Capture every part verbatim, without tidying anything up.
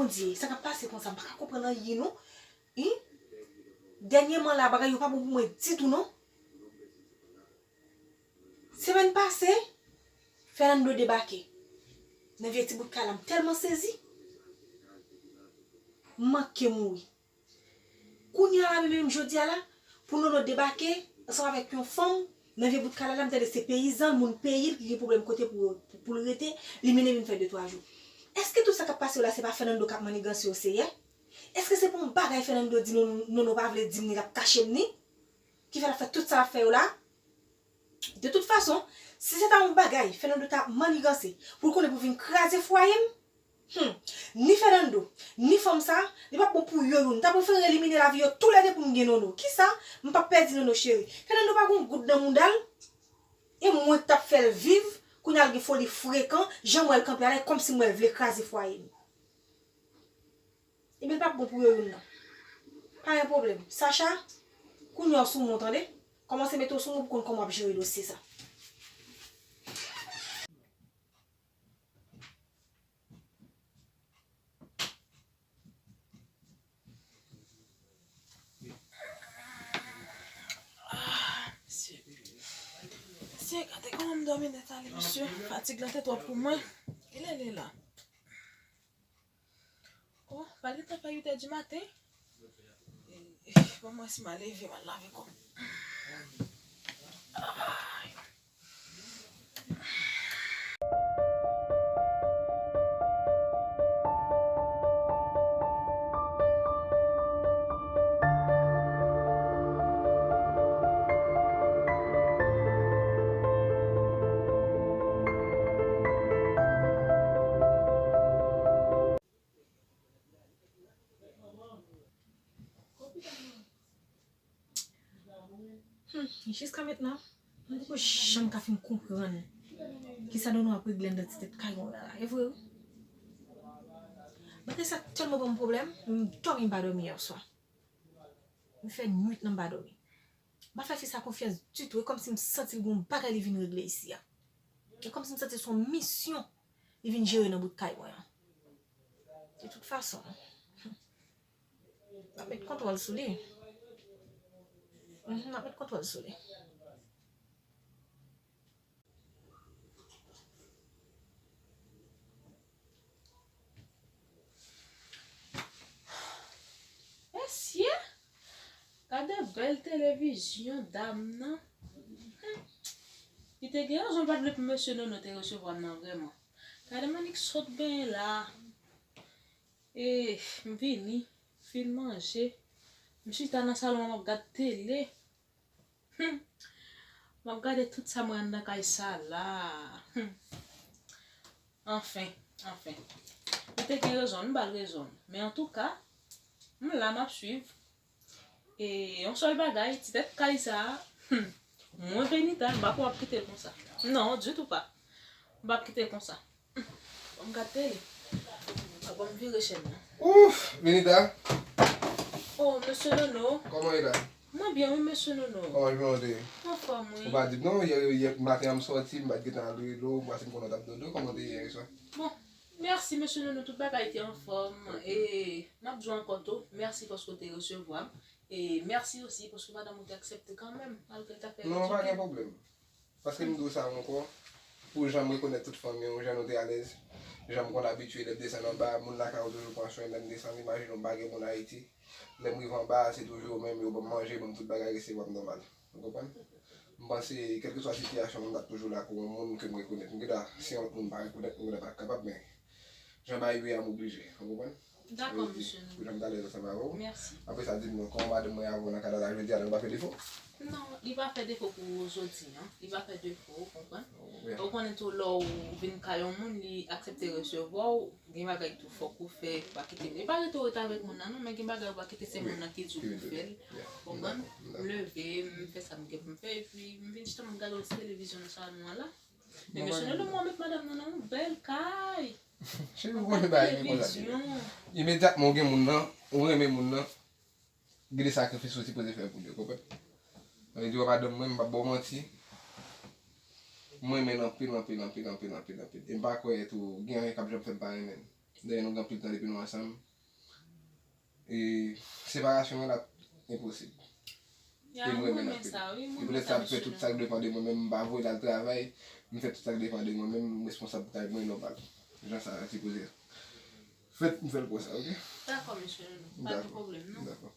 Bondye, sa k ap pase konsa, m pa ka konprann anyen non. Wi. Dènyèman la, bagay yo pa bon pou mwen ditou non. Semèn pase, Fernando debake nan vye ti bout kay la, m tèlman sezi. M manke mouri. Kounye a la, menm jodi a la, pou Nono debake ansanm avèk yon fanm nan vye bout kay la, m tande se peyizan, moun peyi l ki gen pwoblèm kote pou, pou, pou l rete, li mennen vin fè de twa jou. Èske tout sa k ap pase yo la, se pa Fernando k ap maniganse yo, Seyè? Èske se pa yon bagay Fernando di Nono, Nono pa vle di m ni, l ap kache m ni, ki fè l ap fè tout sa l ap fè yo la? De tout fason, si se ta yon bagay Fernando ta maniganse pou l konnen pou vin kraze fwaye m, hmm, ni Fernando, ni fanm sa, li p ap bon pou yo youn. M ta prefere elimine lavi yo toulède pou m gen Nono. Kisa? M p ap pèdi Nono cheri. Fernando pa gen yon goud nan mouda l. E mwen k t ap fè l viv, kounye a l gen foli frekan, jan m wè l kanpe a la, e kòmsi m wè l vle kraze fwaye m. Ebyen, l p ap bon pou yo youn nan. Pa gen pwoblèm. Sacha, kounye a w sou mwen, tande? Kòmanse mete w sou mwen pou konn kòman w ap jere dosye sa. Mesye, gade kòman m dòmi nèt ale, mesye. Fatig lan te twòp pou mwen. Kilè l ye la? Oh, pa gentan fè uit è di maten. Eh, ban m wè si m a leve, m al lave kò m. Ay. Hmm, jiska mentnan, m poko janm ka fin konprann kisa Nono ap regle anndan ti tèt kay mwen la. E vre wi. Bagay sa tèlman ban m pwoblèm, m dòmi m pa dòmi yè swa. M fè nwit nan m pa dòmi. M pa fè fi sa konfyans ditou, e kòmsi m santi l gen yon bagay li vin regle isi a. E kòmsi m santi l se yon misyon li vin jere nan bout kay mwen an. De tout fason, m ap met kontwòl sou li. Mhm, m ap met kontwòl sou li. Mesye, gade bèl televizyon dam nan. Hmm. Li te gen rezon, l pa t vle pou mesye Nono te resevwa m nan vrèman. Gade mannik sot benyen la. E, m vini, fin manje. M chita nan salon an, m ap gad tele. Hmm. M ap gade tout sa mwen anndan kay sa la. Hmm. Anfen, anfen. Li te gen rezon, m ba l rezon. Men antouka, m la, m ap swiv. E yon sèl bagay, ti tèt kay sa, hmm, mwen Venita, m pa kwè w ap kite l konsa. Non, ditou pa. M p ap kite l konsa. Hmm, ban m gade tele. Ban m vire chèn nan. Ouf, Venita. Oh, mesye Nono. Kòman w ye la? Mwen byen wi, mesye Nono. Kòman jounen w te ye? Anfòm wi. Ou pa di m non, yè, yè maten an m sòti, m pa t gentan al rele w, m panse m konnen w t ap dodo. Kòman w te ye yè swa? Bon, mèsi mesye Nono, tout bagay te anfòm. E m ap di w ankò tou, mèsi paske w te resevwa m. E mèsi osi paske madanm ou te aksepte kanmenm, malgre l ta fè... Non, pa gen pwoblèm. Paske m di w sa ankò, pou jan m rekonèt tout fanmi w, jan nou te alèz, jan m konn abitye lè m desann anba, moun lakay ou toujou pran swen lè m desann, imajine w m pa gen moun Ayiti. Lè m rive anba a, se toujou yo menm, yo ban m manje, ban m tout bagay, resevwa m nòmal. Ou konprann? M panse, kèlkeswa sitiyasyon, m t ap toujou la pou yon moun ke m rekonèt. M gentan, si yon lòt moun pa rekonèt, m gentan pa t kapab, men jan bagay yo ye a, m oblije. Ou konprann? Dakò, mesye Nono. Pou jan m t alèz ansanm avè w. Mèsi. Apre sa, di m non, kòman madanm mwen avè w nan kay la, jodi a, li pa fè defo? Non, li pa fè defo pou jodi an. Li pa fè defo, ou konprann? Ou konnen tou, lè w vin kay yon moun, li aksepte resevwa w, gen bagay tou fòk ou fè, pa kite. E pa rete w rete avèk moun nan non, men gen bagay ou pa kite, se moun nan ki di w pou fè l. Ou konprann? M leve, m fè sa m gen pou m fè, epi m vin chita m ap gade yon ti televizyon nan salon an la. Men mesye Nono, mwen met madanm nan nan yon bèl kay. Cheri, ou konnen bagay ki konsa. Imedyatman ou gen moun nan, ou renmen moun nan, gen de sakrifis ou sipoze fè pou li, ou konprann? Mwen di w madanm mwen, m p ap ba w manti. Mwen renmen l anpil, anpil, anpil, anpil, anpil, anpil. E m pa kwè tou gen anyen k ap janm fè m pa renmen l. Dayè nou gen anpil tan depi nou ansanm. E separasyon an la enposib. E m renmen l anpil. E poutèt sa, m fè tout sa k depann de mwen menm, m pa voye l al travay, m fè tout sa k depann de mwen menm, m responsab kay mwen nòmal. Jan sa sipoze fèt, m fè l konsa, oke? Dakò, mesye Nono. Pa gen pwoblèm, non. Dakò.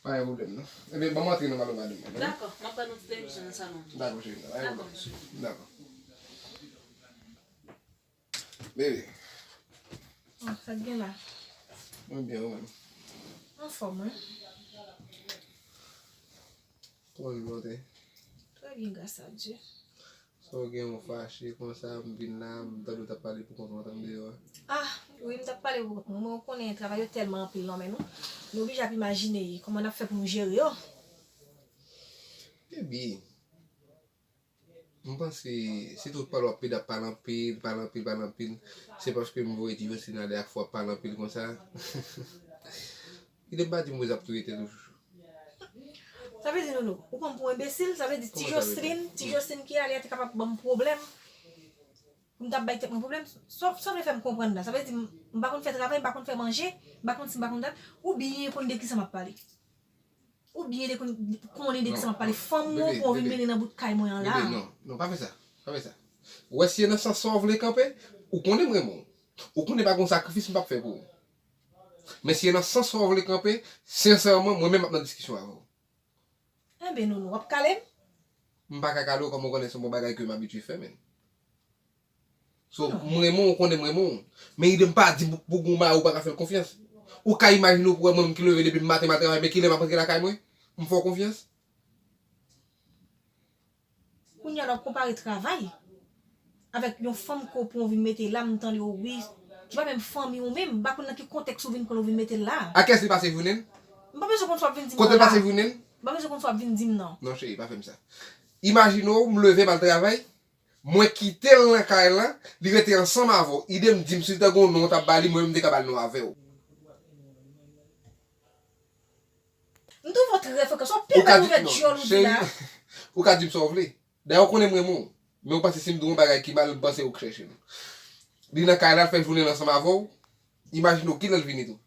Pa gen pwoblèm, non. Ebyen, ban m antre nan salon madanm mwen, non? Dakò, m ap ba nou ti televizyon nan salon. Dakò, cheri, pa gen pwoblèm. Dakò, mesye. Dakò. Bebe. Oh, sa k gen la? Mwen byen, ou menm? Anfòm, wi. Kòman jounen an te? Trè byen, gras a Dye. Sa w gen, ou fache konsa, m vin la, m tande w t ap pale pou kont ou antre deyò a? Ah, wi, m t ap pale pou kont mwen. Mwen, ou konnen, travay yo tèlman anpil nan men nou. Nou oblije ap imajine kòman n ap fè pou nou jere yo. Bebe. M panse, si tout pale w ap pede ap pale anpil, pale anpil, pale anpil, se paske m voye ti Josline ale ak fwa pale anpil konsa. Kite m pa di m wè z ap tou rete tou chouchou. Sa vle di, Nono, ou pran m pou enbesil? Sa vle di ti Josline, ti Josline ki ale a te kapab ban m pwoblèm? Pou m t ap bay tèt mwen pwoblèm? Sa, sa w vle fè m konprann la? Sa vle di m, m pa konn fè travay, m pa konn fè manje, m pa konn si, m pa konn dat, ou byen konn de kisa m ap pale. Ou byen de konn, konnen de kisa m ap pale. Fanm mwen, ou pran w vin mennen nan bout kay mwen an la. Bebe, non, non, pa fè sa. Pa fè sa. Ou wè si e nan sans sa w vle kanpe, ou konnen m renmen w. Ou konnen pa gen sakrifis m p ap fè pou ou. Men si e nan sans sa w vle kanpe, sensèman, mwen menm m ap nan diskisyon avè w. Enben, Nono, w ap kale m? M pa ka kale w kòm ou konnen se yon bon bagay ke m abitye fè, men. So, m renmen w, ou konnen m renmen w. Men ide m pa di pou, pou gon mari ou pa ka fè l konfyans. Ou ka imajine w pou wè mwen menm ki leve depi maten m al travay, men kilè m ap rantre lakay mwen? M fè w konfyans? Kounye a la w ap konpare travay avèk yon fanm ke w pran w vin mete la, m tande w wi, ki pa menm fanmi w menm, m pa konn nan ki kontèks ou vin pran l ou vin mete l la. A kiyès li pase jounen l? M pa bezwen konn sa w ap vin di m nan la. Kote l pase jounen l? M pa bezwen konn sa w ap vin di m nan. Non, cheri, pa fè m sa. Imajine w, m leve m al travay, mwen kite l nan kay lan, li rete ansanm avè w. Ide m di m si l te gen yon non w t ap ba li, mwen menm m te ka ba l non avè w. M twouve w trè frekan, se yon pil bagay ouvè dyòl ou di la. Ou ka di m sa w vle. Dayè, ou konnen m renmen w. Men ou panse si m di w yon bagay ki mal, m panse ou k chèche m. Li nan kay la, l fè jounen l ansanm avè w. Imajine w kilè l vini tou.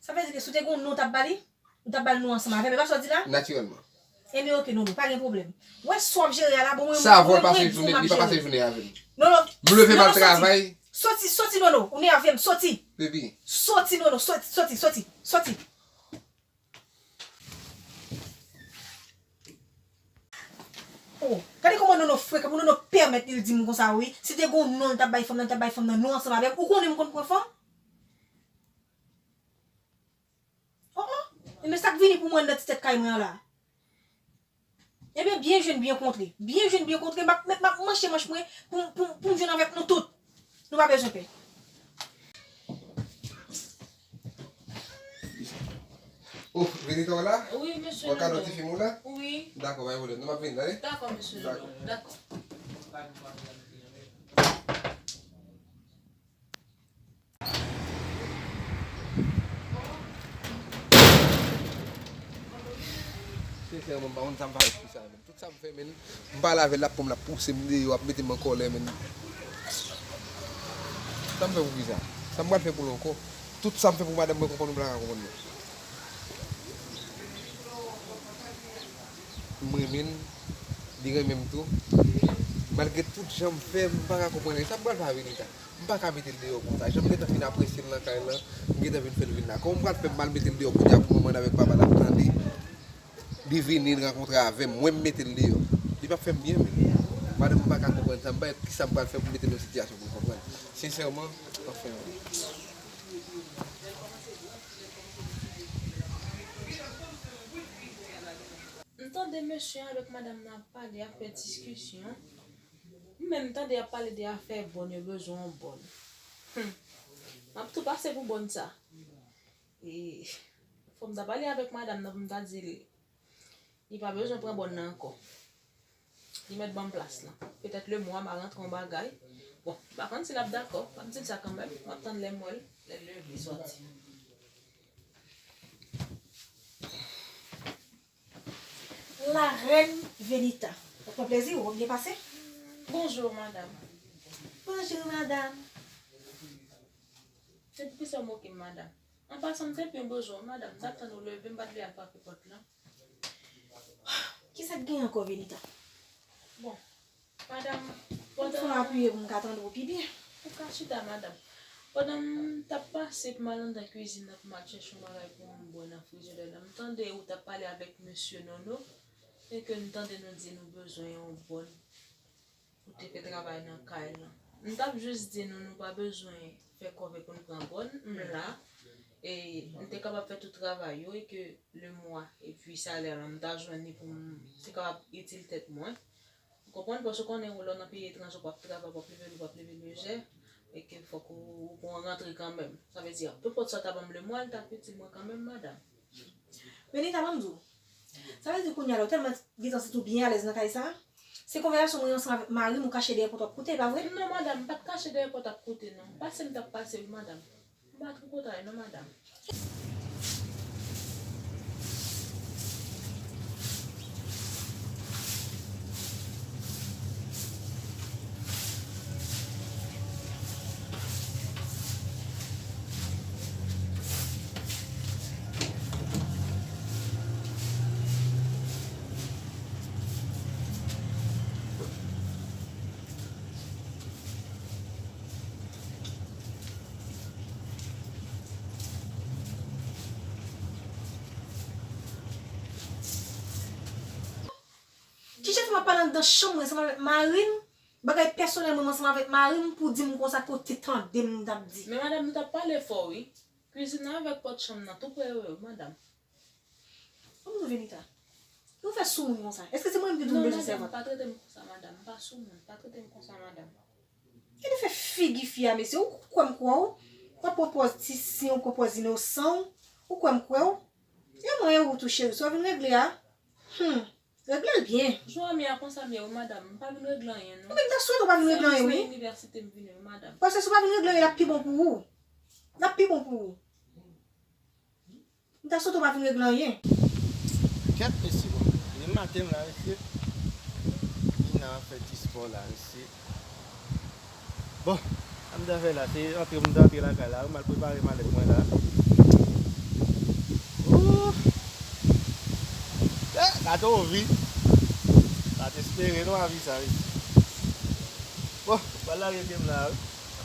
Sa vle di ke si w te gen yon non w t ap ba li, ou t ap ba l non ansanm avè m. E pa sa w di la? Natirèlman. Ebyen, oke, Nono, pa gen pwoblèm. Ou wè sa w ap jere a la, bon, mwen, mwen, mwen, mwen di w m ap jere. Li pa pase jounen avè m. Nono, m leve m al travay. Soti, soti, Nono, ou nève m, soti. Baby. Soti, Nono, soti, soti, soti, soti. Oh, gade kòman Nono frekan pou Nono pèmèt li di m konsa, wi. Si te gen yon non l t ap bay fanm nan, l t ap bay fanm nan non ansanm avè m. Ou konnen m konn pran fanm? Oh, oh. Enben, sa k vini pou mwen anndan ti tèt kay mwen an la? Enben, byen jwenn, byen kontre. Byen jwenn, byen kontre. M ap, m ap, m ap manche manch mwen pou, pou, pou m jwenn avèk nou tout. Nou pa bezwen pè. Oh, Venita w la? Wi, mesye Nono. Ou kado ti fi m ou la? Wi. Dakò, pa gen pwoblèm. Nou m ap vin, tande? Dakò, mesye Nono. Dakò. Dakò. Sensèman, m pa konn sa m fè avèk fi sa a menm. Tout sa m fè, menm, m pale avè l, l ap pran m, l ap pouse m deyò, ap mete m an kòlè, menm. Sa m fè pou fi sa a? Sa m pral fè pou l ankò? Tout sa m fè pou madanm mwen konprann ou, l pa ka konprann mwen. M renmen l, li renmen m tou. Malgre tout jan m fè, m pa ka konprann li. Sa m pral fè avè li sa? M pa ka mete l deyò konsa. Jan m gentan fin apresye l nan kay lan, m gentan vin fè l vin la. Kòman m pral fè m al mete l deyò kounye a pou manman l avèk papa l ap tande? Li vini, l rankontre avè m, mwen m mete l deyò. Li p ap fè m byen, men. Madanm, m pa ka konprann sa. M pa wè kisa m pral fè pou m mete l nan sitiyasyon pou l konprann. Sensèman, m p ap fè anyen. M tande mesye an avèk madanm nan ap pale, ap fè diskisyon. M menm tande y ap pale de afè bòn, yo bezwen yon bòn. Hum. M ap tou pase pou bòn sa. E fò m ta pale avèk madanm nan pou m ta di l, li pa bezwen pran bòn nan ankò. Li mèt ban m plas lan. Petèt lemwa m a rantre yon bagay. Bon, m pa konn si l ap dakò. M ap di l sa kanmenm. M ap tann lè m wè l, lè l leve sòti. La reine Venita. Ou pran plezi, ou byen pase? Bonjou, madanm. Bonjou, madanm. Se poukisa w moke m, madanm? An pasan, m te byen bezwen w, madanm. M t ap tann ou leve, m pa t vle al frape pòt lan. Kisa k gen ankò, Venita? Bon, madanm, Fò w apiye pou m ka tande w pi byen. Ou ka chita, madanm. Pandan m t ap pase pou m al anndan kwizin nan pou m al chèche yon bagay pou m bwè nan frijidè la, m tande ou t ap pale avèk mesye Nono e ke m tande nou di nou bezwen yon bòn pou te fè travay nan kay lan. M t ap jis di nou nou pa bezwen fè kòve pou n pran bòn, m la. E m te kapab fè tout travay yo e ke lemwa epi salè lan m ta jwenn li pou m te kapab itil tèt mwen. Ou konprann? Paske ou konnen ou lè w nan peyi etranje, w p ap travay, w p ap leve, w p ap leve lejè, e ke fòk ou, ou gon rantre kanmenm. Sa vle di, nenpòt sa w ta ban m lemwa, li t ap itil mwen kanmenm, madanm. Benita, ban m di w. Sa vle di kounye a la, ou tèlman gentan santi w byen alèz nan kay sa a? Se konvèsasyon mwen ansanm avèk mari m ou kache dèyè pòt w ap koute, e pa vre? Non, madanm, m pa t kache dèyè pòt ap koute, non. Pase m t ap pase, wi, madanm. M pa tripotay non, madanm. Kijan fè m ap pale anndan chanm mwen ansanm avèk mari m, bagay pèsonèl mwen ansanm avèk mari m pou di m konsa kote tande m t ap di. Men madanm, nou t ap pale fò, wi. Kwizin nan avèk pòt chanm nan tou prè yo, wi, madanm. Ban m di w, Venita, ki w fè sou moun konsa? Èske se mwen menm ki di w m bezwen sèvant? Non, madanm, pa trete m konsa, madanm. Pa trete m konsa, madanm. Gade fè figi fi a, mesye. Ou kwè m kwè w? W ap pran pòz ti sen, w pran pòz inosan w. Ou kwè m kwè w? E mwen e ou tou, cheri. Sa w vin regle a? Hum. Regle l byen. Jan w ye a konsa m ye, wi, madanm. M pa vin regle anyen, non. Ebyen, m ta swete w pa vin regle anyen, wi. Se jis nan inivèsite m vini, wi, madanm. Paske si w pa vin regle anyen, l ap pi bon pou ou. L ap pi bon pou ou. M ta swete w pa vin regle anyen. Kèt mesye, bon. Demen maten m la, mesye. Vin nan fè ti spò la, mesye. Bon, sa m ta fè la, se antre m ta antre lakay la, wi, m al prepare malèt mwen la. Ooh. Eh, gade yon vi. Pa t espere non avi sa, mesye. Bon, m pral lage pye m la, wi.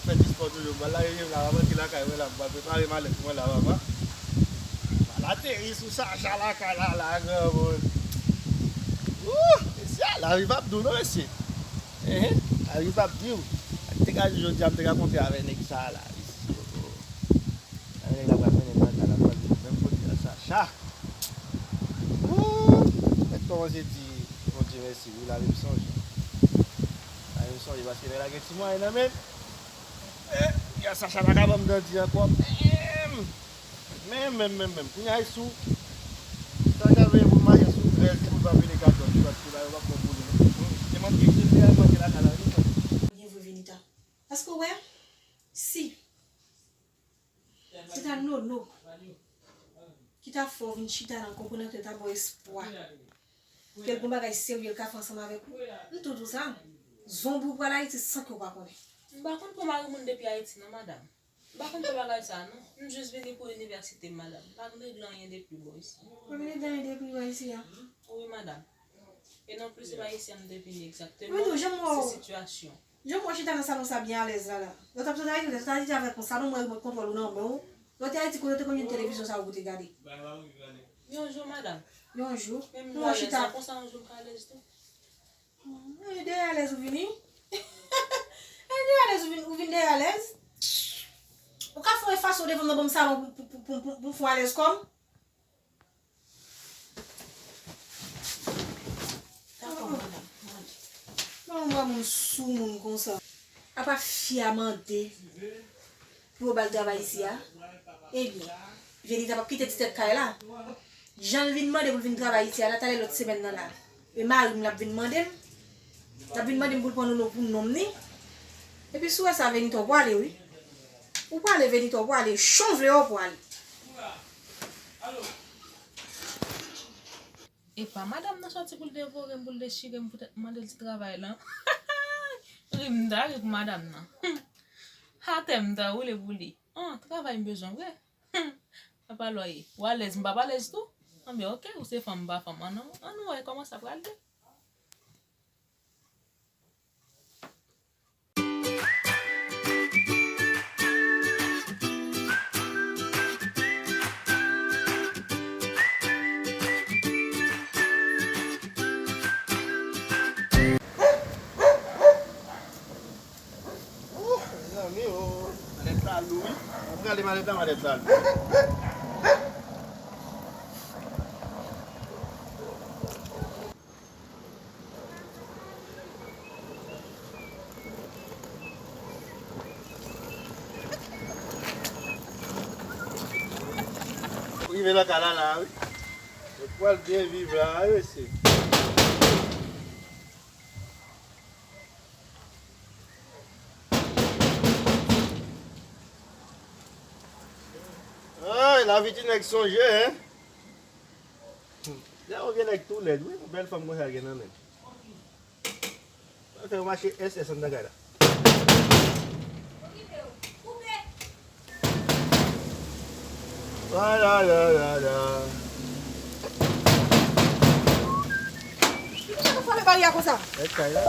Fè ti spò toujou. M pral lage pye m la, m ap antre lakay mwen la, m pral prepare malèt mwen la, papa. M pral ateri sou chacha lakay la, la, granmoun. Ooh, mesye, lavi p ap di w non, mesye. Enhen, lavi p ap di w. Ak te ka di jodi a, m te ka kontre avè nèg sa la, mesye. Avè nèg la pral mennen m lakay la, m pral vin menm kote a, chacha. Ooh, mèt kòmanse di Bondye mèsi, wi, lavi m sonje. Lavi m sonje, paske nèg la gen ti mwayen nan men l. Eh, ya Sacha pa ka ban m dandi ankò. Menm, menm, menm, menm. Kounye a, sou Sacha veye pou m mache sou trèz pou l pa vini katòz, paske la yo p ap bon pou li, non. Te manke, se te al manke lakay la, wi. Byen vre, Venita. Paske w wè, si se ta Nono ki ta fè w vin chita la, konprann ke l ta ba w espwa ke l gon bagay serye l ka fè ansanm avèk ou. M tou di w sa, zonbi w pral Ayiti san ke w pa konnen. M pa konn pran mari moun depi Ayiti non, madanm. M pa konn fè bagay sa non. M jis vini pou inivèsite m, madanm. M pa vin regle anyen depi bò isi. Ou pa vin regle anyen depi bò isi a? Wi, madanm. E non plis se pa isi a m te vini egzakteman. Se sitiyasyon. Jan m wè w chita nan salon sa byen alèz la la. Lè w t ap sot Ayiti, lè w t ap sot Ayiti avèk yon salon, mwen remòt kontwòl ou nan men w. Lè w te Ayiti, kote w te konn jwenn televizyon sa yo pou w te gade? Yon jou, madanm. Yon jou. Menm lè w alèz la konsa, yon jou m ka alèz tou. Yon jou dèyè alèz ou vini. Yon jou dèyè alèz ou vin, ou vin dèyè alèz. Ou ka fè yon efase devan m nan ban m salon pou, pou, pou, pou, pou m fè w alèz kò m. Dakò, madanm, mande. Bon, mwen moun sou moun konsa. Apa fi a mande pou yo ba l travay isi a? Ebyen, Venita p ap kite ti tèt kay la. Jan l vin mande pou l vin travay isi a la, talè lòt semèn nan la. E mari m l ap vin mande m. L ap vin mande m pou l pran Nono pou nonm ni. Epi si w wè sa, Venita, w prale wi. Ou prale, Venita, w prale. Jan w vle a, w prale. Epa, madanm nan sòti pou l devore m, pou l dechire m, poutèt m mande l ti travay lan. Ri m ta ri pou madanm nan. Atè m ta woule pou li. An, travay m bezwen vre. Apa lòye? Ou alèz, m p ap alèz tou? Anben, oke, ou se fanm, m pa fanm. An, non, an nou wè kòman sa pral ye. Ooh, mezanmi, oh. Malèt la lou, wi. Mwen prale malèt la, malèt la lou. Rive nan kay la, la, wi. Nou pral byen viv la, wi, mesye. Ay, lavi ti nèg sonje, hein? Lè yon vye nèg tou lèd, wi, yon bèl fanm konsa gen nan men. Fè yo mache S S anndan kay la. La, la, la, la, la. Poukisa nou fèmen baryè a konsa? Nèg kay la.